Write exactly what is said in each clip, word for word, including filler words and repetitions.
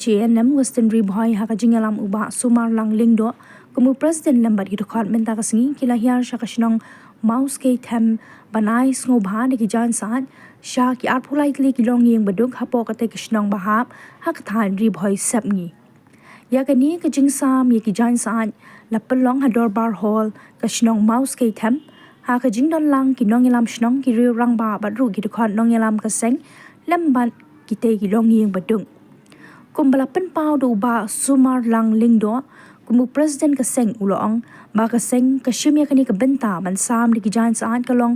J N M Western Ri Bhoi ha ka jingïalam u Bah Sumarlang Lyngdoh kum u President lem bad ki dkhot mynta ka sngi ki la hiar sha ka shnong Mawskei Them ban ai sngewbha da ki jaiñ syaid sha ki arphew lai tylli ki longïing baduk hapoh katei ka shnong bahap ha ka thaiñ Ri Bhoi Sepngi. Ïa kane ka jingsam ïa ki jaiñ syaid la pynlong ha Dorbar Hall ka shnong Mawskei Them ha ka jingdon lang ki nongïalam shnong, ki riew rangbah bad ruh ki dkhot nongïalam ka seng lem bad kitei ki longïing baduk. Kumba la pynpaw da u Bah Sumarlang Lyngdoh kum u President ka seng, u la ong ba ka seng ka shim ïa kane ka bynta ban sam da ki jaiñ syaid ka long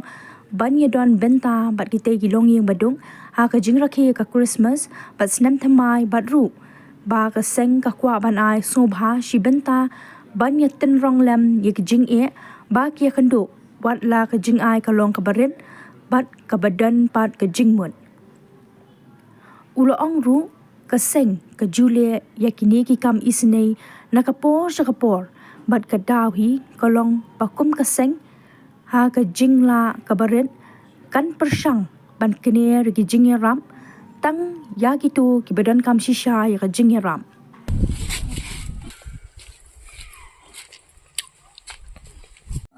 ban ïadon bynta bad kitei ki longïing baduk ha ka jingrakhe ka Christmas bad snem thymmai bad ruh ba ka seng ka kwah ban ai sngewbha shi bynta ban ïatynrong lem ïa ka jingeh ba ki ïakynduh, wat la ka jingai ka long kaba rit bad kaba don pat ka jingmut. U la ong ruh ka seng ka ju leh ïa kine ki kam isynei na ka por sha ka por bad ka daw hi ka long ba kum ka seng ha ka jinglah kaba rit kan pyrshang ban kner ïa ki jingïarap tang ïa kito kiba donkam shisha ïa ka jingïarap.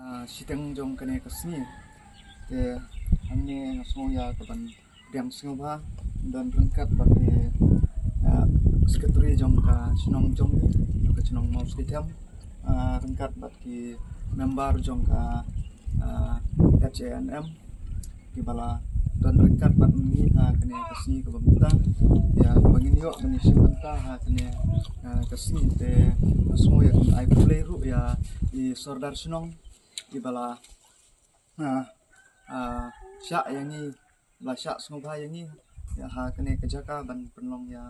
Ah, shiteng jong kane ka sngi te hangne nga sngew ïa ka ban pdiang sngewbha don ryngkat bad ki, ah, secretary jong ka shnong jong ngi, ka shnong Mawskei Them, ah, ryngkat bad ki member jong ka, ah, H A N M kiba la don ryngkat bad ngi ha kane ka sngi kaba mynta. Ïa kaba ngin ïoh ban ïashim bynta ha kane, ah, ka sngi te nga sngew ïa ka ban ai khublei ruh ïa i sordar shnong kiba la, ah, ah, shah ïa ngi, ba shah sngewbha ïa ngi ïa ha kane ka jaka ban pynlong ïa,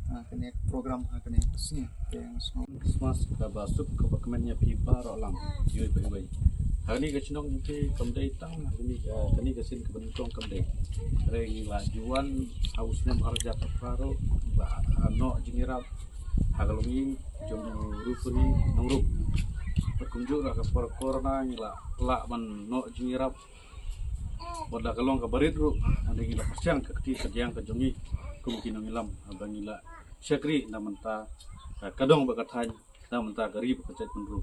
ah, kane ka program ha kane ka sngi. Te nga sngew Christmas kaba suk kaba kmen ïa phi baroh lang, iwei pa iwei. Ha kane ka shnong jong phi kam dei tang ha kane, ah, kane ka sien kaba nyngkong, kam dei. Hynrei ngi la ju wan ha u snem ar hajar arphew phra ruh, ngi la, ah, noh jingïarap ha ka longïing jong u Rupuri Nongrum. Bad kumjuh ruh ha ka por corona ngi la lah ban noh jingïarap wat la ka long kaba rit ruh, hynrei ngi la pyrshang ka kti ka jaiñ ka jong ngi kum ki nongïalam ba ngi la shakri na bynta ka dong bad ka thaiñ, na bynta ka ri bad ka jaitbynriew.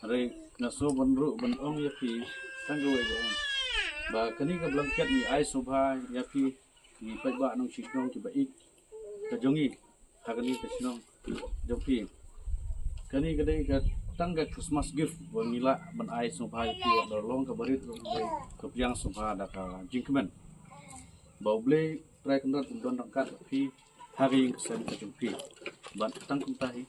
Hynrei nga sngew ban ruh ban ong ïa phi tang kawei ka ong ba kane ka blanket ngi ai sngewbha ïa phi, ki paidbah nongshong shnong kiba ïeit ka jong ngi ha kane ka shnong jong phi. Kane ka dei ka tang ka Christmas gift ba ngi lah ban ai sngewbha ïa phi, wat la long kaba rit ruh, ka pdiang sngewbha da ka jingkmen. Ba U Blei Trai Kynrad un don ryngkat bad phi ha ka ïing ka sem ka jong phi. Bad tang kumta hi.